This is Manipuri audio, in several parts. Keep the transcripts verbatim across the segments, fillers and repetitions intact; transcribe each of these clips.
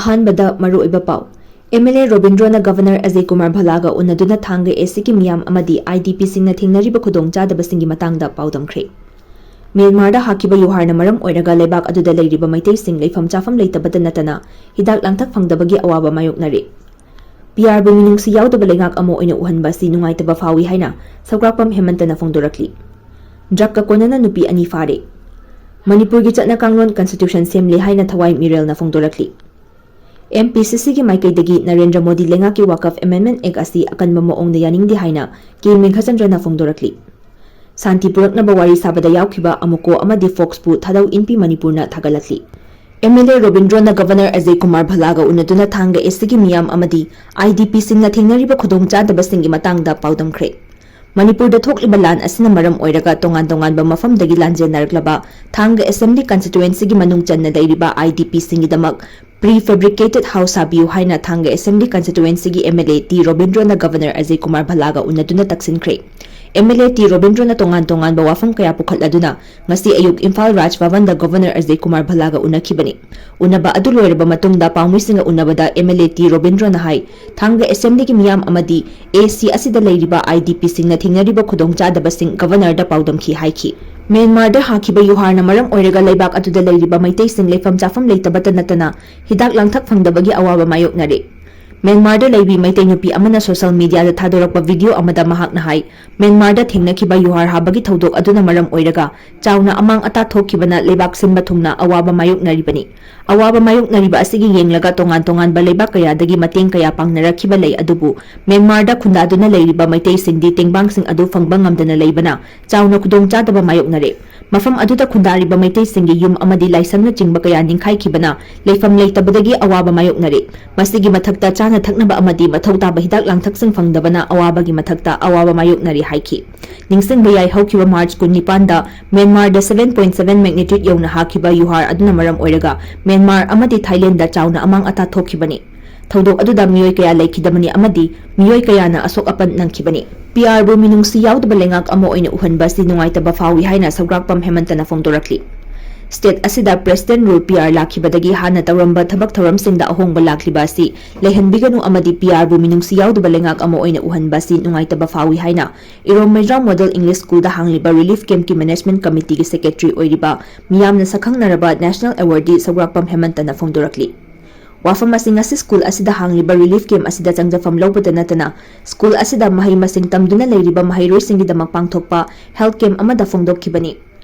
ꯑꯍꯥꯟꯕꯗ ꯃꯔꯨꯑꯣꯏꯕ ꯄꯥꯎ꯫ ꯑꯦꯝ ꯑꯦꯜ ꯑꯦ ꯔꯣꯕꯤꯟꯗ꯭ꯔꯣꯅ ꯒꯚꯔꯅꯔ ꯑꯖꯌ ꯀꯨꯃꯥꯔ ꯚꯜꯂꯥꯒ ꯎꯅꯗꯨꯅ ꯊꯥꯡꯒ ꯑꯦꯁ ꯁꯤꯒꯤ ꯃꯤꯌꯥꯝ ꯑꯃꯗꯤ ꯑꯥꯏ ꯗꯤ ꯄꯤꯁꯤꯡꯅ ꯊꯦꯡꯅꯔꯤꯕ ꯈꯨꯗꯣꯡꯆꯥꯗꯕꯁꯤꯡꯒꯤ ꯃꯇꯥꯡꯗ ꯄꯥꯎꯗꯝꯈ꯭ꯔꯦ꯫ ꯃ꯭ꯌꯥꯟꯃꯥꯔꯗ ꯍꯥꯈꯤꯕ ꯌꯨꯍꯥꯔꯅ ꯃꯔꯝ ꯑꯣꯏꯔꯒ ꯂꯩꯕꯥꯛ ꯑꯗꯨꯗ ꯂꯩꯔꯤꯕ ꯃꯩꯇꯩꯁꯤꯡ ꯂꯩꯐꯝ ꯆꯥꯐꯝ ꯂꯩꯇꯕꯇ ꯅꯠꯇꯅ ꯍꯤꯗꯥꯛ ꯂꯥꯡꯊꯛ ꯐꯪꯗꯕꯒꯤ ꯑꯋꯥꯕ ꯃꯥꯌꯣꯛꯅꯔꯦ꯫ ꯄꯤ ꯑꯥꯔꯕꯨ ꯃꯤꯅꯨꯡꯁꯤ ꯌꯥꯎꯗꯕ ꯂꯩꯉꯥꯛ ꯑꯃ ꯑꯣꯏꯅ ꯎꯍꯟꯕ ꯑꯁꯤ ꯅꯨꯡꯉꯥꯏꯇꯕ ꯐꯥꯎꯏ ꯍꯥꯏꯅ ꯁꯧꯒ꯭ꯔꯥꯛꯄꯝ ꯍꯦꯃꯟꯇꯅ ꯐꯣꯡꯗꯣꯔꯛꯂꯤ꯫ ꯗ꯭ꯔꯒꯀ ꯀꯣꯟꯅꯅ ꯅꯨꯄꯤ ꯑꯅꯤ ꯐꯥꯔꯦ꯫ ꯃꯅꯤꯄꯨꯔꯒꯤ ꯆꯠꯅ ꯀꯥꯡꯂꯣꯟ ꯀꯟꯁꯇꯤꯇ꯭ꯌꯨꯁꯟ ꯁꯦꯝꯂꯦ ꯍꯥꯏꯅ ꯊꯋꯥꯏ ꯃꯤꯔꯦꯜꯅ ꯐꯣꯡꯗꯣꯔꯛꯂꯤ꯫ ꯑꯦꯝ ꯄꯤ ꯁꯤ ꯁꯤꯒꯤ ꯃꯥꯏꯀꯩꯗꯒꯤ ꯅꯔꯦꯟꯗ꯭ꯔ ꯃꯣꯗꯤ ꯂꯩꯉꯥꯛꯀꯤ ꯋꯥꯀꯐ ꯑꯦꯃꯦꯟꯗꯃꯦꯟ ꯑꯦꯛ ꯑꯁꯤ ꯑꯀꯟꯕ ꯃꯑꯣꯡꯗ ꯌꯥꯅꯤꯡꯗꯦ ꯍꯥꯏꯅ ꯀꯦ ꯃꯦꯘꯆꯟꯗ꯭ꯔꯅ ꯐꯣꯡꯗꯣꯔꯛꯂꯤ꯫ ꯁꯥꯟꯇꯤ ꯄꯨꯔꯛꯅꯕ ꯋꯥꯔꯤ ꯁꯥꯕꯗ ꯌꯥꯎꯈꯤꯕ ꯑꯃꯨꯀꯣ ꯑꯃꯗꯤ ꯐꯣꯛꯁꯄꯨ ꯊꯥꯗꯧ ꯏꯟꯄꯤ ꯃꯅꯤꯄꯨꯔꯅ ꯊꯥꯒꯠꯂꯛꯂꯤ꯫ ꯑꯦꯝ ꯑꯦꯜ ꯑꯦ ꯔꯣꯕꯤꯟꯗ꯭ꯔꯣꯅ ꯒꯚꯔꯅꯔ ꯑꯖꯌ ꯀꯨꯃꯥꯔ ꯚꯜꯂꯥꯒ ꯎꯅꯗꯨꯅ ꯊꯥꯡꯒ ꯑꯦꯁ ꯁꯤꯒꯤ ꯃꯤꯌꯥꯝ ꯑꯃꯗꯤ ꯑꯥꯏ ꯗꯤ ꯄꯤꯁꯤꯡꯅ ꯊꯦꯡꯅꯔꯤꯕ ꯈꯨꯗꯣꯡꯆꯥꯗꯕꯁꯤꯡꯒꯤ ꯃꯇꯥꯡꯗ ꯄꯥꯎꯗꯝꯈ꯭ꯔꯦ꯫ ꯃꯅꯤꯄꯨꯔꯗ ꯊꯣꯛꯂꯤꯕ ꯂꯥꯟ ꯑꯁꯤꯅ ꯃꯔꯝ ꯑꯣꯏꯔꯒ ꯇꯣꯉꯥꯟ ꯇꯣꯉꯥꯟꯕ ꯃꯐꯝꯗꯒꯤ ꯂꯥꯟꯖꯦꯟꯅꯔꯛꯂꯕ ꯊꯥꯡꯒ ꯑꯦꯁꯦꯝꯕ꯭ꯂꯤ ꯀꯟꯁꯇꯤꯇ꯭ꯋꯦꯟꯁꯤꯒꯤ ꯃꯅꯨꯡ ꯆꯟꯅ ꯂꯩꯔꯤꯕ ꯑꯥꯏ ꯗꯤ ꯄꯤꯁꯤꯡꯒꯤꯗꯃꯛ ꯄ꯭ꯔꯤ ꯐꯦꯕ꯭ꯔꯤꯀꯦꯇꯦꯗ ꯍꯥꯎꯁ ꯁꯥꯕꯤꯌꯨ ꯍꯥꯏꯅ ꯊꯥꯡꯒ ꯑꯦꯁꯦꯝꯕ꯭ꯂꯤ ꯀꯟꯁꯇꯤꯇ꯭ꯋꯦꯟꯁꯤꯒꯤ ꯑꯦꯝ ꯑꯦꯜ ꯑꯦ ꯇꯤ ꯔꯣꯕꯤꯟꯗ꯭ꯔꯣꯅ ꯒꯚꯔꯅꯔ ꯑꯖꯌ ꯀꯨꯃꯥꯔ ꯚꯜꯂꯥꯒ ꯎꯅꯗꯨꯅ ꯇꯛꯁꯤꯟꯈ꯭ꯔꯦ꯫ ꯑꯦꯝ ꯑꯦꯜ ꯑꯦ ꯇꯤ ꯔꯣꯕꯤꯟꯗ꯭ꯔꯣꯅ ꯇꯣꯉꯥꯟ ꯇꯣꯉꯥꯟꯕ ꯋꯥꯐꯝ ꯀꯌꯥ ꯄꯨꯈꯠꯂꯗꯨꯅ ꯉꯁꯤ ꯑꯌꯨꯛ ꯏꯝꯐꯥꯜ ꯔꯥꯖ ꯚꯕꯟꯗ ꯒꯚꯔꯅꯔ ꯑꯖꯌ ꯀꯨꯃꯥꯔ ꯚꯜꯂꯥꯒ ꯎꯅꯈꯤꯕꯅꯤ꯫ ꯎꯅꯕ ꯑꯗꯨ ꯂꯣꯏꯔꯕ ꯃꯇꯨꯡꯗ ꯄꯥꯎꯃꯤꯁꯤꯡꯒ ꯎꯅꯕꯗ ꯑꯦꯝ ꯑꯦꯜ ꯑꯦ ꯇꯤ ꯔꯣꯕꯤꯟꯗ꯭ꯔꯣꯅ ꯍꯥꯏ, ꯊꯥꯡꯒ ꯑꯦꯁꯦꯝꯕ꯭ꯂꯤꯒꯤ ꯃꯤꯌꯥꯝ ꯑꯃꯗꯤ ꯑꯦ ꯁꯤ ꯑꯁꯤꯗ ꯂꯩꯔꯤꯕ ꯑꯥꯏ ꯗꯤ ꯄꯤꯁꯤꯡꯅ ꯊꯦꯡꯅꯔꯤꯕ ꯈꯨꯗꯣꯡꯆꯥꯗꯕꯁꯤꯡ ꯒꯚꯔꯅꯔꯗ ꯄꯥꯎꯗꯝꯈꯤ ꯍꯥꯏꯈꯤ꯫ ꯃ꯭ꯌꯥꯟꯃꯥꯔꯗ ꯍꯥꯈꯤꯕ ꯌꯨꯍꯥꯔꯅ ꯃꯔꯝ ꯑꯣꯏꯔꯒ ꯂꯩꯕꯥꯛ ꯑꯗꯨꯗ ꯂꯩꯔꯤꯕ ꯃꯩꯇꯩꯁꯤꯡ ꯂꯩꯐꯝ ꯆꯥꯐꯝ ꯂꯩꯇꯕꯇ ꯅꯠꯇꯅ ꯍꯤꯗꯥꯛ ꯂꯥꯡꯊꯛ ꯐꯪꯗꯕꯒꯤ ꯑꯋꯥꯕ ꯃꯥꯌꯣꯛꯅꯔꯦ꯫ ꯃ꯭ꯌꯥꯟꯃꯥꯔꯗ ꯂꯩꯕꯤ ꯃꯩꯇꯩ ꯅꯨꯄꯤ ꯑꯃꯅ ꯁꯣꯁꯤꯌꯦꯜ ꯃꯤꯗꯤꯌꯥꯗ ꯊꯥꯗꯣꯔꯛꯄ ꯚꯤꯗꯤꯑꯣ ꯑꯃꯗ ꯃꯍꯥꯛꯅ ꯍꯥꯏ, ꯃ꯭ꯌꯥꯟꯃꯥꯔꯗ ꯊꯦꯡꯅꯈꯤꯕ ꯌꯨꯍꯥꯔ ꯍꯥꯕꯒꯤ ꯊꯧꯗꯣꯛ ꯑꯗꯨꯅ ꯃꯔꯝ ꯑꯣꯏꯔꯒ ꯆꯥꯎꯅ ꯑꯃꯥꯡ ꯑꯇꯥ ꯊꯣꯛꯈꯤꯕꯅ ꯂꯩꯕꯥꯛ ꯁꯤꯟꯕ ꯊꯨꯡꯅ ꯑꯋꯥꯕ ꯃꯥꯌꯣꯛꯅꯔꯤꯕꯅꯤ꯫ ꯑꯋꯥꯕ ꯃꯥꯌꯣꯛꯅꯔꯤꯕ ꯑꯁꯤꯒꯤ ꯌꯦꯡꯂꯒ ꯇꯣꯉꯥꯟ ꯇꯣꯉꯥꯟꯕ ꯂꯩꯕꯥꯛ ꯀꯌꯥꯗꯒꯤ ꯃꯇꯦꯡ ꯀꯌꯥ ꯄꯥꯡꯅꯔꯛꯈꯤꯕ ꯂꯩ, ꯑꯗꯨꯕꯨ ꯃ꯭ꯌꯥꯟꯃꯥꯔꯗ ꯈꯨꯟꯗꯥꯗꯨꯅ ꯂꯩꯔꯤꯕ ꯃꯩꯇꯩꯁꯤꯡꯗꯤ ꯇꯦꯡꯕꯥꯡꯁꯤꯡ ꯑꯗꯨ ꯐꯪꯕ ꯉꯝꯗꯅ ꯂꯩꯕꯅ ꯆꯥꯎꯅ ꯈꯨꯗꯣꯡꯆꯥꯗꯕ ꯃꯥꯌꯣꯛꯅꯔꯦ꯫ ꯃꯐꯝ ꯑꯗꯨꯗ ꯈꯨꯟꯗꯥꯔꯤꯕ ꯃꯩꯇꯩꯁꯤꯡꯒꯤ ꯌꯨꯝ ꯑꯃꯗꯤ ꯂꯥꯏꯁꯪꯅꯆꯤꯡꯕ ꯀꯌꯥ ꯅꯤꯡꯈꯥꯏꯈꯤꯕꯅ ꯂꯩꯐꯝ ꯂꯩꯇꯕꯗꯒꯤ ꯑꯋꯥꯕ ꯃꯥꯌꯣꯛꯅꯔꯦ꯫ ꯃꯁꯤꯒꯤ ꯃꯊꯛꯇ ꯆꯥꯅ ꯊꯛꯅꯕ ꯑꯃꯗꯤ ꯃꯊꯧ ꯇꯥꯕ ꯍꯤꯗꯥꯛ ꯂꯥꯡꯊꯛꯁꯤꯡ ꯐꯪꯗꯕꯅ ꯑꯋꯥꯕꯒꯤ ꯃꯊꯛꯇ ꯑꯋꯥꯕ ꯃꯥꯌꯣꯛꯅꯔꯤ ꯍꯥꯏꯈꯤ꯫ ꯅꯤꯡꯁꯤꯡꯕ ꯌꯥꯏ, ꯍꯧꯈꯤꯕ March ꯀꯨꯟꯅꯤꯄꯥꯟꯗ ꯃ꯭ꯌꯥꯟꯃꯥꯔꯗ seven point seven magnitude ꯌꯧꯅ ꯍꯥꯈꯤꯕ ꯌꯨꯍꯥꯔ ꯑꯗꯨꯅ ꯃꯔꯝ ꯑꯣꯏꯔꯒ ꯃ꯭ꯌꯥꯟꯃꯥꯔ ꯑꯃꯗꯤ ꯊꯥꯏꯂꯦꯟꯗ ꯆꯥꯎꯅ ꯑꯃꯥꯡ ꯑꯇꯥ ꯊꯣꯛꯈꯤꯕꯅꯤ꯫ ꯊꯧꯗꯣꯛ ꯑꯗꯨꯗ ꯃꯤꯑꯣꯏ ꯀꯌꯥ ꯂꯩꯈꯤꯗꯕꯅꯤ ꯑꯃꯗꯤ ꯃꯤꯑꯣꯏ ꯀꯌꯥꯅ ꯑꯁꯣꯛ ꯑꯄꯟ ꯅꯪꯈꯤꯕꯅꯤ꯫ ꯄꯤ ꯑꯥꯔꯕꯨ ꯃꯤꯅꯨꯡꯁꯤ ꯌꯥꯎꯗꯕ ꯂꯩꯉꯥꯛ ꯑꯃ ꯑꯣꯏꯅ ꯎꯍꯟꯕ ꯑꯁꯤ ꯅꯨꯡꯉꯥꯏꯇꯕ ꯐꯥꯎꯏ ꯍꯥꯏꯅ ꯁꯧꯒ꯭ꯔꯥꯛꯄꯝ ꯍꯦꯃꯟꯇꯅ ꯐꯣꯡꯗꯣꯔꯛꯂꯤ꯫ State ꯑꯁꯤꯗ President Rule, P R ꯂꯥꯛꯈꯤꯕꯗꯒꯤ ꯍꯥꯟꯅ ꯇꯧꯔꯝꯕ ꯊꯕꯛ ꯊꯧꯔꯝꯁꯤꯡꯗ ꯑꯍꯣꯡꯕ ꯂꯥꯛꯂꯤꯕ ꯑꯁꯤ ꯂꯩꯍꯟꯕꯤꯒꯅꯨ ꯑꯃꯗꯤ P R ꯕꯨ ꯃꯤꯅꯨꯡꯁꯤ ꯌꯥꯎꯗꯕ ꯂꯩꯉꯥꯛ ꯑꯃ ꯑꯣꯏꯅ ꯎꯍꯟꯕ ꯑꯁꯤ ꯅꯨꯡꯉꯥꯏꯇꯕ ꯐꯥꯎꯏ ꯍꯥꯏꯅ ꯏꯔꯣꯝ ꯃꯩꯖ꯭ꯔꯥꯎ Model English School ꯗ ꯍꯥꯡꯂꯤꯕ Relief Camp ꯀꯤ Management Committee ꯒꯤ Secretary ꯑꯣꯏꯔꯤꯕ ꯃꯤꯌꯥꯝꯅ ꯁꯛꯈꯪꯅꯔꯕ National Awardee ꯁꯧꯒ꯭ꯔꯥꯛꯄꯝ ꯍꯦꯃꯟꯇꯅ ꯐꯣꯡꯗꯣꯔꯛꯂꯤ꯫ ꯋꯥꯐꯝ ꯑꯁꯤ ꯉꯁꯤ school ꯑꯁꯤꯗ ꯍꯥꯡꯂꯤꯕ Relief Camp ꯑꯁꯤꯗ ꯆꯪꯖꯐꯝ ꯂꯧꯕꯗ ꯅꯠꯇꯅ school ꯑꯁꯤꯗ ꯃꯍꯩ ꯃꯁꯤꯡ ꯇꯝꯗꯨꯅ ꯂꯩꯔꯤꯕ ꯃꯍꯩꯔꯣꯏꯁꯤꯡꯒꯤꯗꯃꯛ ꯄꯥꯡꯊꯣꯛꯄ health camp ꯑꯃꯗ ꯐꯣꯡꯗꯣꯛꯈꯤꯕꯅꯤ꯫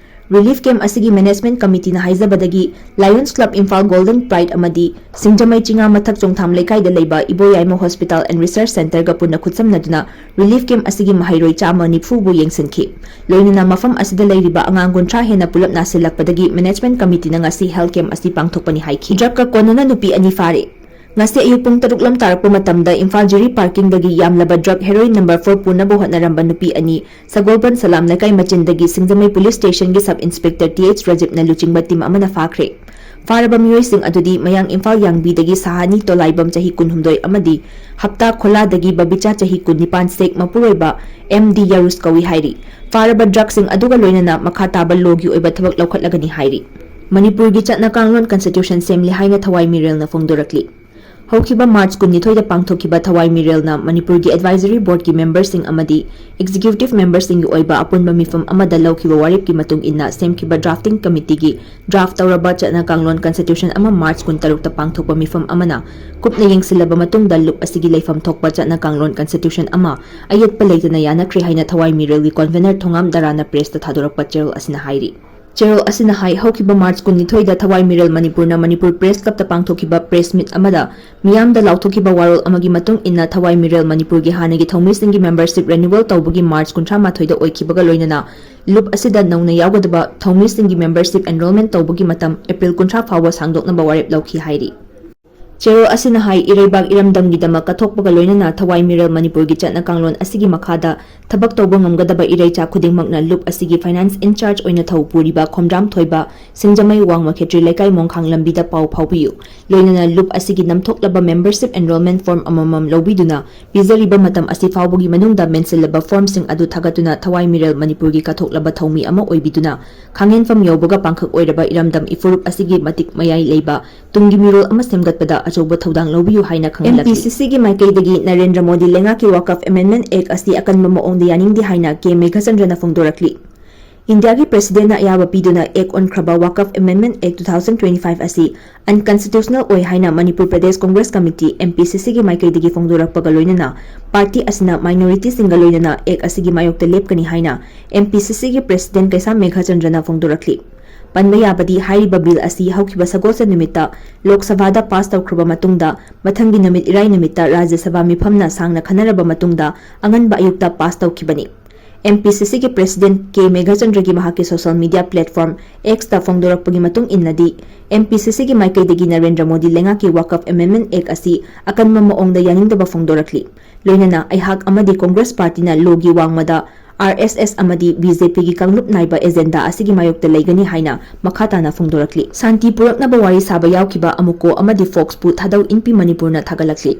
Relief Camp ꯑꯁꯤꯒꯤ Management Committee ꯅ ꯍꯥꯏꯖꯕꯗꯒꯤ Lions Club Imphal, Golden Pride ꯑꯃꯗꯤ ꯁꯤꯡꯖꯃꯩ ꯆꯤꯉꯥ ꯃꯊꯛ ꯆꯣꯡꯊꯥꯝ ꯂꯩꯀꯥꯏꯗ ꯂꯩꯕ ꯏꯕꯣꯌꯥꯏꯃ Hospital and Research Centre ꯒ ꯄꯨꯟꯅ ꯈꯨꯠꯁꯝꯅꯗꯨꯅ Relief Camp ꯑꯁꯤꯒꯤ ꯃꯍꯩꯔꯣꯏ ꯆꯥꯝꯃ ꯅꯤꯐꯨ ꯕꯨ ꯌꯦꯡꯁꯤꯟꯈꯤ꯫ ꯂꯣꯏꯅꯅ ꯃꯐꯝ ꯑꯁꯤꯗ ꯂꯩꯔꯤꯕ ꯑꯉꯥꯡ ꯀꯨꯟꯊ꯭ꯔꯥ ꯍꯦꯟꯅ ꯄꯨꯂꯞ ꯅꯥꯁꯤꯜꯂꯛꯄꯗꯒꯤ Management Committee ꯅ ꯉꯁꯤ health camp ꯑꯁꯤ ꯄꯥꯡꯊꯣꯛꯄꯅꯤ ꯍꯥꯏꯈꯤ꯫ Drug ꯀ ꯀꯣꯟꯅꯅ ꯅꯨꯄꯤ ꯑꯅꯤ ꯐꯥꯔꯦ꯫ ꯉꯁꯤ ꯑꯌꯨꯛ ꯄꯨꯡ ꯇꯔꯨꯛ ꯂꯝ ꯇꯥꯔꯛꯄ ꯃꯇꯝꯗ ꯏꯝꯐꯥꯜ ꯖꯤꯔꯤ parking ꯗꯒꯤ ꯌꯥꯝꯂꯕ drug heroin number four ꯄꯨꯅꯕ ꯍꯣꯠꯅꯔꯝꯕ ꯅꯨꯄꯤ ꯑꯅꯤ ꯁꯒꯣꯜꯕꯟ ꯁꯂꯥꯝ ꯂꯩꯀꯥꯏ ꯃꯆꯤꯟꯗꯒꯤ ꯁꯤꯡꯖꯃꯩ police station ꯒꯤ sub inspector T H Rajiv ꯅ ꯂꯨꯆꯤꯡꯕ team ꯑꯃꯅ ꯐꯥꯈ꯭ꯔꯦ꯫ ꯐꯥꯔꯕ ꯃꯤꯑꯣꯏꯁꯤꯡ ꯑꯗꯨꯗꯤ ꯃꯌꯥꯡ ꯏꯝꯐꯥꯜ ꯌꯥꯡꯕꯤꯗꯒꯤ ꯁꯍꯥꯅꯤ ꯇꯣꯂꯥꯏꯕꯝ ꯆꯍꯤ ꯀꯨꯟꯍꯨꯝꯗꯣꯏ ꯑꯃꯗꯤ ꯍꯞꯇꯥ ꯈꯣꯂꯥꯗꯒꯤ ꯕꯕꯤꯆꯥ ꯆꯍꯤ ꯀꯨꯟꯅꯤꯄꯥꯟ ꯁꯦꯛ ꯃꯄꯨꯔꯣꯏꯕ M D ꯌꯥꯔꯨꯁ ꯀꯧꯏ ꯍꯥꯏꯔꯤ꯫ ꯐꯥꯔꯕ drug ꯁꯤꯡ ꯑꯗꯨꯒ ꯂꯣꯏꯅꯅ ꯃꯈꯥ ꯇꯥꯕ law ꯒꯤ ꯑꯣꯏꯕ ꯊꯕꯛ ꯂꯧꯈꯠꯂꯒꯅꯤ ꯍꯥꯏꯔꯤ꯫ ꯃꯅꯤꯄꯨꯔꯒꯤ ꯆꯠꯅ ꯀꯥꯡꯂꯣꯟ constitution ꯁꯦꯝꯂꯦ ꯍꯥꯏꯅ ꯊꯋꯥꯏ ꯃꯤꯔꯦꯜꯅ ꯐꯣꯡꯗꯣꯔꯛꯂꯤ꯫ ꯍꯧꯈꯤꯕ March ꯀꯨꯟꯅꯤꯊꯣꯏꯗ ꯄꯥꯡꯊꯣꯛꯈꯤꯕ ꯊꯋꯥꯏ ꯃꯤꯔꯦꯜꯅ ꯃꯅꯤꯄꯨꯔꯒꯤ advisory board ꯀꯤ member ꯁꯤꯡ ꯑꯃꯗꯤ executive member ꯁꯤꯡꯒꯤ ꯑꯣꯏꯕ ꯑꯄꯨꯟꯕ ꯃꯤꯐꯝ ꯑꯃꯗ ꯂꯧꯈꯤꯕ ꯋꯥꯔꯦꯞꯀꯤ ꯃꯇꯨꯡ ꯏꯟꯅ ꯁꯦꯝꯈꯤꯕ drafting committee ꯒꯤ draft ꯇꯧꯔꯕ ꯆꯠꯅ ꯀꯥꯡꯂꯣꯟ constitution ꯑꯃ March ꯀꯨꯟꯇꯔꯨꯛꯇ ꯄꯥꯡꯊꯣꯛꯄ ꯃꯤꯐꯝ ꯑꯃꯅ ꯀꯨꯞꯅ ꯌꯦꯡꯁꯤꯜꯂꯕ ꯃꯇꯨꯡꯗ ꯂꯨꯞ ꯑꯁꯤꯒꯤ ꯂꯩꯐꯝ ꯊꯣꯛꯄ ꯆꯠꯅ ꯀꯥꯡꯂꯣꯟ constitution ꯑꯃ ꯑꯌꯦꯠꯄ ꯂꯩꯇꯅ ꯌꯥꯅꯈ꯭ꯔꯦ ꯍꯥꯏꯅ ꯊꯋꯥꯏ ꯃꯤꯔꯦꯜꯒꯤ convener ꯊꯣꯉꯥꯝ ꯗꯔꯥꯅ press ꯇ ꯊꯥꯗꯣꯔꯛꯄ ꯆꯦꯔꯣꯜ ꯑꯁꯤꯅ ꯍꯥꯏꯔꯤ꯫ ꯆꯦꯔꯣꯜ ꯑꯁꯤꯅ ꯍꯥꯏ, ꯍꯧꯈꯤꯕ March ꯀꯨꯟꯅꯤꯊꯣꯏꯗ ꯊꯋꯥꯏ ꯃꯤꯔꯦꯜ ꯃꯅꯤꯄꯨꯔꯅ ꯃꯅꯤꯄꯨꯔ Press Club ꯇ ꯄꯥꯡꯊꯣꯛꯈꯤꯕ press meet ꯑꯃꯗ ꯃꯤꯌꯥꯝꯗ ꯂꯥꯎꯊꯣꯛꯈꯤꯕ ꯋꯥꯔꯣꯜ ꯑꯃꯒꯤ ꯃꯇꯨꯡ ꯏꯟꯅ ꯊꯋꯥꯏ ꯃꯤꯔꯦꯜ ꯃꯅꯤꯄꯨꯔꯒꯤ ꯍꯥꯟꯅꯒꯤ ꯊꯧꯃꯤꯁꯤꯡꯒꯤ membership renewal ꯇꯧꯕꯒꯤ March ꯀꯨꯟꯊ꯭ꯔꯥ ꯃꯥꯊꯣꯏꯗ ꯑꯣꯏꯈꯤꯕꯒ ꯂꯣꯏꯅꯅ ꯂꯨꯞ ꯑꯁꯤꯗ ꯅꯧꯅ ꯌꯥꯎꯒꯗꯕ ꯊꯧꯃꯤꯁꯤꯡꯒꯤ membership enrollment ꯇꯧꯕꯒꯤ ꯃꯇꯝ April ꯀꯨꯟꯊ꯭ꯔꯥ ꯐꯥꯎꯕ ꯁꯥꯡꯗꯣꯛꯅꯕ ꯋꯥꯔꯦꯞ ꯂꯧꯈꯤ ꯍꯥꯏꯔꯤ꯫ ꯆꯦꯔꯣꯜ ꯑꯁꯤꯅ ꯍꯥꯏ, ꯏꯔꯩꯕꯥꯛ ꯏꯔꯝꯗꯝꯒꯤꯗꯃꯛ ꯀꯠꯊꯣꯛꯄꯒ ꯂꯣꯏꯅꯅ ꯊꯋꯥꯏ ꯃꯤꯔꯦꯜ ꯃꯅꯤꯄꯨꯔꯒꯤ ꯆꯠꯅ ꯀꯥꯡꯂꯣꯟ ꯑꯁꯤꯒꯤ ꯃꯈꯥꯗ ꯊꯕꯛ ꯇꯧꯕ ꯉꯝꯒꯗꯕ ꯏꯔꯩꯆꯥ ꯈꯨꯗꯤꯡꯃꯛꯅ ꯂꯨꯞ ꯑꯁꯤꯒꯤ finance in charge ꯑꯣꯏꯅ ꯊꯧ ꯄꯨꯔꯤꯕ ꯈꯣꯝꯗ꯭ꯔꯥꯝ ꯊꯣꯏꯕ, ꯁꯤꯡꯖꯃꯩ ꯋꯥꯡꯃ ꯈꯦꯇ꯭ꯔꯤ ꯂꯩꯀꯥꯏ ꯃꯣꯡꯈꯥꯡ ꯂꯝꯕꯤꯗ ꯄꯥꯎ ꯐꯥꯎꯕꯤꯌꯨ꯫ ꯂꯣꯏꯅꯅ ꯂꯨꯞ ꯑꯁꯤꯒꯤ ꯅꯝꯊꯣꯛꯂꯕ membership enrollment form ꯑꯃꯃꯝ ꯂꯧꯕꯤꯗꯨꯅ ꯄꯤꯖꯔꯤꯕ ꯃꯇꯝ ꯑꯁꯤ ꯐꯥꯎꯕꯒꯤ ꯃꯅꯨꯡꯗ ꯃꯦꯟꯁꯤꯜꯂꯕ formꯁꯤꯡ ꯑꯗꯨ ꯊꯥꯒꯠꯇꯨꯅ ꯊꯋꯥꯏ ꯃꯤꯔꯦꯜ ꯃꯅꯤꯄꯨꯔꯒꯤ ꯀꯠꯊꯣꯛꯂꯕ ꯊꯧꯃꯤ ꯑꯃ ꯑꯣꯏꯕꯤꯗꯨꯅ ꯈꯥꯡꯍꯦꯟꯐꯝ ꯌꯧꯕꯒ ꯄꯥꯡꯈꯛ ꯑꯣꯏꯔꯕ ꯏꯔꯝꯗꯝ ꯏꯐꯨꯔꯨꯞ ꯑꯁꯤꯒꯤ ꯃꯇꯤꯛ ꯃꯌꯥꯏ ꯂꯩꯕ ꯇꯨꯡꯒꯤ ꯃꯤꯔꯣꯜ ꯑꯃ ꯁꯦꯝꯒꯠꯄꯗ ꯑꯆꯧꯕ ꯊꯧꯗꯥꯡ ꯂꯧꯕꯤꯌꯨ ꯍꯥꯏꯅ ꯈꯪꯍꯜꯂꯛꯂꯤ꯫ MPCCꯒꯤ ꯃꯥꯏꯀꯩꯗꯒꯤ ꯅꯔꯦꯟꯗ꯭ꯔ ꯃꯣꯗꯤ ꯂꯩꯉꯥꯛꯀꯤ Waqf Amendment Act ꯑꯁꯤ ꯑꯀꯟꯕ ꯃꯑꯣꯡꯗ ꯌꯥꯅꯤꯡꯗꯦ ꯍꯥꯏꯅ ꯀꯦ ꯃꯦꯘꯆꯟꯗ꯭ꯔꯅ ꯐꯣꯡꯗꯣꯔꯛꯂꯤ꯫ ꯏꯟꯗꯤꯌꯥꯒꯤ Presidentꯅ ꯑꯌꯥꯕ ꯄꯤꯗꯨꯅ Act ꯑꯣꯟꯈ꯭ꯔꯕ Waqf Amendment Act two thousand twenty five ꯑꯁꯤ unconstitutional ꯑꯣꯏ ꯍꯥꯏꯅ ꯃꯅꯤꯄꯨꯔ ꯄ꯭ꯔꯗꯦꯁ ꯀꯣꯡꯒ꯭ꯔꯦꯁ ꯀꯃꯤꯇꯤ, MPCCꯒꯤ ꯃꯥꯏꯀꯩꯗꯒꯤ ꯐꯣꯡꯗꯣꯔꯛꯄꯒ ꯂꯣꯏꯅꯅ party ꯑꯁꯤꯅ minorityꯁꯤꯡꯒ ꯂꯣꯏꯅꯅ Act ꯑꯁꯤꯒꯤ ꯃꯥꯌꯣꯛꯇ ꯂꯦꯞꯀꯅꯤ ꯍꯥꯏꯅ MPCCꯒꯤ President ꯀꯩꯁꯥꯝ ꯃꯦꯘꯆꯟꯗ꯭ꯔꯅ ꯐꯣꯡꯗꯣꯔꯛꯂꯤ꯫ ꯄꯟꯕ ꯌꯥꯕꯗꯤ, ꯍꯥꯏꯔꯤꯕ bill ꯑꯁꯤ ꯍꯧꯈꯤꯕ ꯁꯒꯣꯜꯁꯦꯟ ꯅꯨꯃꯤꯠꯇ ꯂꯣꯛ ꯁꯚꯥꯗ pass ꯇꯧꯈ꯭ꯔꯕ ꯃꯇꯨꯡꯗ, ꯃꯊꯪꯒꯤ ꯅꯨꯃꯤꯠ ꯏꯔꯥꯏ ꯅꯨꯃꯤꯠꯇ ꯔꯥꯖ꯭ꯌ ꯁꯚꯥ ꯃꯤꯐꯝꯅ ꯁꯥꯡꯅ ꯈꯟꯅꯔꯕ ꯃꯇꯨꯡꯗ ꯑꯉꯟꯕ ꯑꯌꯨꯛꯇ pass ꯇꯧꯈꯤꯕꯅꯤ꯫ MPCCꯒꯤ President ꯀꯦ ꯃꯦꯘꯆꯟꯗ꯭ꯔꯒꯤ ꯃꯍꯥꯛꯀꯤ social media platform Xꯇ ꯐꯣꯡꯗꯣꯔꯛꯄꯒꯤ ꯃꯇꯨꯡ ꯏꯟꯅꯗꯤ, MPCCꯒꯤ ꯃꯥꯏꯀꯩꯗꯒꯤ ꯅꯔꯦꯟꯗ꯭ꯔ ꯃꯣꯗꯤ ꯂꯩꯉꯥꯛꯀꯤ Waqf Amendment Act ꯑꯁꯤ ꯑꯀꯟꯕ ꯃꯑꯣꯡꯗ ꯌꯥꯅꯤꯡꯗꯕ ꯐꯣꯡꯗꯣꯔꯛꯂꯤ꯫ ꯂꯣꯏꯅꯅ ꯑꯩꯍꯥꯛ ꯑꯃꯗꯤ ꯀꯣꯡꯒ꯭ꯔꯦꯁ partyꯅ lawꯒꯤ ꯋꯥꯡꯃꯗ RSS ꯑꯃꯗꯤ BJPꯒꯤ ꯀꯥꯡꯂꯨꯞ ꯅꯥꯏꯕ agenda ꯑꯁꯤꯒꯤ ꯃꯥꯌꯣꯛꯇ ꯂꯩꯒꯅꯤ ꯍꯥꯏꯅ ꯃꯈꯥ ꯇꯥꯅ ꯐꯣꯡꯗꯣꯔꯛꯂꯤ꯫ ꯁꯥꯟꯇꯤ ꯄꯨꯔꯛꯅꯕ ꯋꯥꯔꯤ ꯁꯥꯕ ꯌꯥꯎꯈꯤꯕ ꯑꯃꯨꯀꯣ ꯑꯃꯗꯤ Foxꯄꯨ ꯊꯥꯗꯧ ꯏꯟꯄꯤ ꯃꯅꯤꯄꯨꯔꯅ ꯊꯥꯒꯠꯂꯛꯂꯤ꯫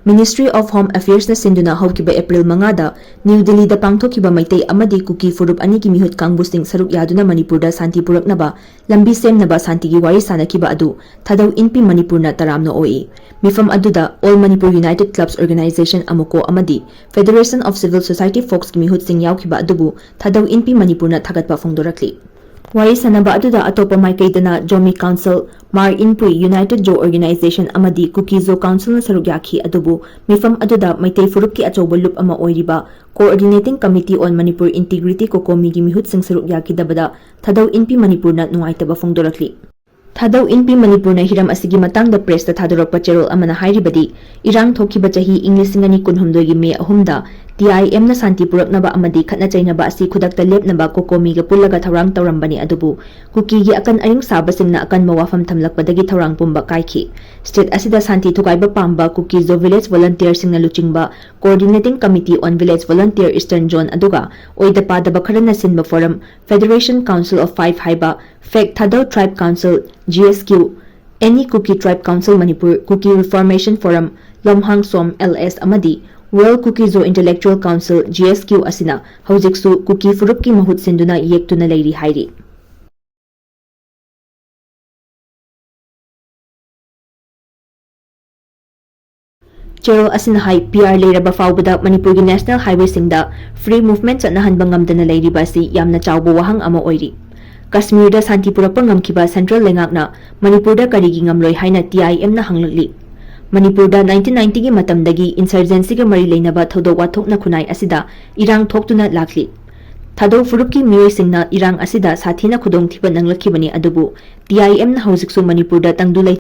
Ministry of Home Affairsꯅ ꯁꯤꯟꯗꯨꯅ ꯍꯧꯈꯤꯕ April ꯃꯉꯥꯗ ꯅ꯭ꯌꯨ ꯗꯤꯜꯂꯤꯗ ꯄꯥꯡꯊꯣꯛꯈꯤꯕ ꯃꯩꯇꯩ ꯑꯃꯗꯤ ꯀꯨꯀꯤ ꯐꯨꯔꯨꯞ ꯑꯅꯤꯒꯤ ꯃꯤꯍꯨꯠ ꯀꯥꯡꯕꯨꯁꯤꯡ ꯁꯔꯨꯛ ꯌꯥꯗꯨꯅ ꯃꯅꯤꯄꯨꯔꯗ ꯁꯥꯟꯇꯤ ꯄꯨꯔꯛꯅꯕ ꯂꯝꯕꯤ ꯁꯦꯝꯅꯕ ꯁꯥꯟꯇꯤꯒꯤ ꯋꯥꯔꯤ ꯁꯥꯅꯈꯤꯕ ꯑꯗꯨ ꯊꯥꯗꯧ ꯏꯟꯄꯤ ꯃꯅꯤꯄꯨꯔꯅ ꯇꯔꯥꯝꯅ ꯑꯣꯛꯏ꯫ ꯃꯤꯐꯝ ꯑꯗꯨꯗ All Manipur United Clubs Organisation, ꯑꯃꯨꯀꯣ, ꯑꯃꯗꯤ Federation of Civil Society Foxꯀꯤ ꯃꯤꯍꯨꯠꯁꯤꯡ ꯌꯥꯎꯈꯤꯕ ꯑꯗꯨꯕꯨ ꯊꯥꯗꯧ ꯏꯟꯄꯤ ꯃꯅꯤꯄꯨꯔꯅ ꯊꯥꯒꯠꯄ ꯐꯣꯡꯗꯣꯔꯛꯂꯤ꯫ ꯋꯥꯔꯤ ꯁꯥꯅꯕ ꯑꯗꯨꯗ ꯑꯇꯣꯞꯄ ꯃꯥꯏꯀꯩꯗꯅ ꯖꯣꯃꯤ ꯀꯥꯎꯟꯁꯤꯜ, ꯃꯥꯔ ꯏꯟꯄꯨꯏ, United Zo Organisation ꯑꯃꯗꯤ ꯀꯨꯀꯤ ꯖꯣ ꯀꯥꯎꯟꯁꯤꯜꯅ ꯁꯔꯨꯛ ꯌꯥꯈꯤ, ꯑꯗꯨꯕꯨ ꯃꯤꯐꯝ ꯑꯗꯨꯗ ꯃꯩꯇꯩ ꯐꯨꯔꯨꯞꯀꯤ ꯑꯆꯧꯕ ꯂꯨꯞ ꯑꯃ ꯑꯣꯏꯔꯤꯕ Coordinating Committee on Manipur Integrity, ꯀꯣꯀꯣꯃꯤꯒꯤ ꯃꯤꯍꯨꯠꯁꯤꯡ ꯁꯔꯨꯛ ꯌꯥꯈꯤꯗꯕꯗ ꯊꯥꯗꯧ ꯏꯟꯄꯤ ꯃꯅꯤꯄꯨꯔꯅ ꯅꯨꯡꯉꯥꯏꯇꯕ ꯐꯣꯡꯗꯣꯔꯛꯂꯤ꯫ ꯊꯥꯗꯧ ꯏꯟꯄꯤ ꯃꯅꯤꯄꯨꯔꯅ ꯍꯤꯔꯝ ꯑꯁꯤꯒꯤ ꯃꯇꯥꯡꯗ pressꯇ ꯊꯥꯗꯣꯔꯛꯄ ꯆꯦꯔꯣꯜ ꯑꯃꯅ ꯍꯥꯏꯔꯤꯕꯗꯤ, ꯏꯔꯥꯡ ꯊꯣꯛꯈꯤꯕ ꯆꯍꯤ ꯏꯪ ꯂꯤꯁꯤꯡ ꯑꯅꯤ ꯀꯨꯟꯍꯨꯝꯗꯣꯏꯒꯤ May ꯑꯍꯨꯝꯗ ꯇꯤ ꯑꯥꯏ ꯑꯦꯝꯅ ꯁꯥꯟꯇꯤ ꯄꯨꯔꯛꯅꯕ ꯑꯃꯗꯤ ꯈꯠꯅ ꯆꯩꯅꯕ ꯑꯁꯤ ꯈꯨꯗꯛꯇ ꯂꯦꯞꯅꯕ ꯀꯣꯀꯣꯃꯤꯒ ꯄꯨꯜꯂꯒ ꯊꯧꯔꯥꯡ ꯇꯧꯔꯝꯕꯅꯤ, ꯑꯗꯨꯕꯨ ꯀꯨꯀꯤꯒꯤ ꯑꯀꯟ ꯑꯔꯤꯡ ꯁꯥꯕꯁꯤꯡꯅ ꯑꯀꯟꯕ ꯋꯥꯐꯝ ꯊꯝꯂꯛꯄꯗꯒꯤ ꯊꯧꯔꯥꯡ ꯄꯨꯝꯕ ꯀꯥꯏꯈꯤ꯫ ꯁ꯭ꯇꯦꯠ ꯑꯁꯤꯗ ꯁꯥꯟꯇꯤ ꯊꯨꯒꯥꯏꯕ ꯄꯥꯝꯕ ꯀꯨꯀꯤ ꯖꯣ ꯚꯤꯂꯦꯖ ꯚꯣꯂꯟꯇꯤꯌꯔꯁꯤꯡꯅ ꯂꯨꯆꯤꯡꯕ Coordinating Committee on Village Volunteer Eastern Zone ꯑꯗꯨꯒ ꯑꯣꯏꯗ ꯄꯥꯗꯕ ꯈꯔꯅ ꯁꯤꯟꯕ form Federation Council of Five ꯍꯥꯏꯕ, ꯐꯦꯛ ꯊꯥꯗꯧ ꯇ꯭ꯔꯥꯏꯕ ꯀꯥꯎꯟꯁꯤꯜ, ꯖꯤ ꯑꯦꯁ ꯀ꯭ꯌꯨ, ꯑꯦꯅꯤ ꯀꯨꯀꯤ ꯇ꯭ꯔꯥꯏꯕ ꯀꯥꯎꯟꯁꯤꯜ ꯃꯅꯤꯄꯨꯔ, ꯀꯨꯀꯤ ꯔꯤꯐꯣꯔꯃꯦꯁꯟ ꯐꯣꯔꯝ, ꯂꯝꯍꯥꯡ ꯁꯣꯝ, ꯑꯦꯜ ꯑꯦꯁ, ꯑꯃꯗꯤ ꯋꯥꯔꯜ ꯀꯨꯀꯤ ꯖꯣ ꯏꯟꯇꯦꯂꯦꯛꯆꯨꯑꯦꯜ ꯀꯥꯎꯟꯁꯤꯜ, ꯖꯤ ꯑꯦꯁ ꯀ꯭ꯌꯨ, ꯑꯁꯤꯅ ꯍꯧꯖꯤꯛꯁꯨ ꯀꯨꯀꯤ ꯐꯨꯔꯨꯞꯀꯤ ꯃꯍꯨꯠ ꯁꯤꯟꯗꯨꯅ ꯌꯦꯛꯇꯨꯅ ꯂꯩꯔꯤ ꯍꯥꯏꯔꯤ꯫ ꯆꯦꯔꯣꯜ ꯑꯁꯤꯅ ꯍꯥꯏ, ꯄꯤ ꯑꯥꯔ ꯂꯩꯔꯕ ꯐꯥꯎꯕꯗ ꯃꯅꯤꯄꯨꯔꯒꯤ ꯅꯦꯁꯅꯦꯜ ꯍꯥꯏꯋꯦꯁꯤꯡꯗ ꯐ꯭ꯔꯤ ꯃꯨꯚꯃꯦꯟꯠ ꯆꯠꯅꯍꯟꯕ ꯉꯝꯗꯅ ꯂꯩꯔꯤꯕ ꯑꯁꯤ ꯌꯥꯝꯅ ꯆꯥꯎꯕ ꯋꯥꯍꯪ ꯑꯃ ꯑꯣꯏꯔꯤ꯫ ꯀꯁꯃꯤꯔꯗ ꯁꯥꯟꯇꯤ ꯄꯨꯔꯛꯄ ꯉꯝꯈꯤꯕ ꯁꯦꯟꯇ꯭ꯔꯦꯜ ꯂꯩꯉꯥꯛꯅ ꯃꯅꯤꯄꯨꯔꯗ ꯀꯔꯤꯒꯤ ꯉꯝꯂꯣꯏ ꯍꯥꯏꯅ ꯇꯤ ꯑꯥꯏ ꯑꯦꯝꯅ ꯍꯪꯂꯛꯂꯤ꯫ ꯃꯅꯤꯄꯨꯔꯗ ꯅꯥꯏꯟꯇꯤꯟ ꯅꯥꯏꯟꯇꯤꯒꯤ ꯃꯇꯝꯗꯒꯤ ꯏꯟꯁꯔꯖꯦꯟꯁꯤꯒ ꯃꯔꯤ ꯂꯩꯅꯕ ꯊꯧꯗꯣꯛ ꯋꯥꯊꯣꯛꯅ ꯈꯨꯟꯅꯥꯏ ꯑꯁꯤꯗ ꯏꯔꯥꯡ ꯊꯣꯛꯇꯨꯅ ꯂꯥꯛꯂꯤ꯫ ꯊꯥꯗꯧ ꯐꯨꯔꯨꯞꯀꯤ ꯃꯤꯑꯣꯏꯁꯤꯡꯅ ꯏꯔꯥꯡ ꯑꯁꯤꯗ ꯁꯥꯊꯤꯅ ꯈꯨꯗꯣꯡꯊꯤꯕ ꯅꯪꯂꯛꯈꯤꯕꯅꯤ, ꯑꯗꯨꯕꯨ ꯇꯤ ꯑꯥꯏ ꯑꯦꯝꯅ ꯍꯧꯖꯤꯛꯁꯨ ꯃꯅꯤꯄꯨꯔꯗ ꯇꯪꯗꯨ ꯂꯩ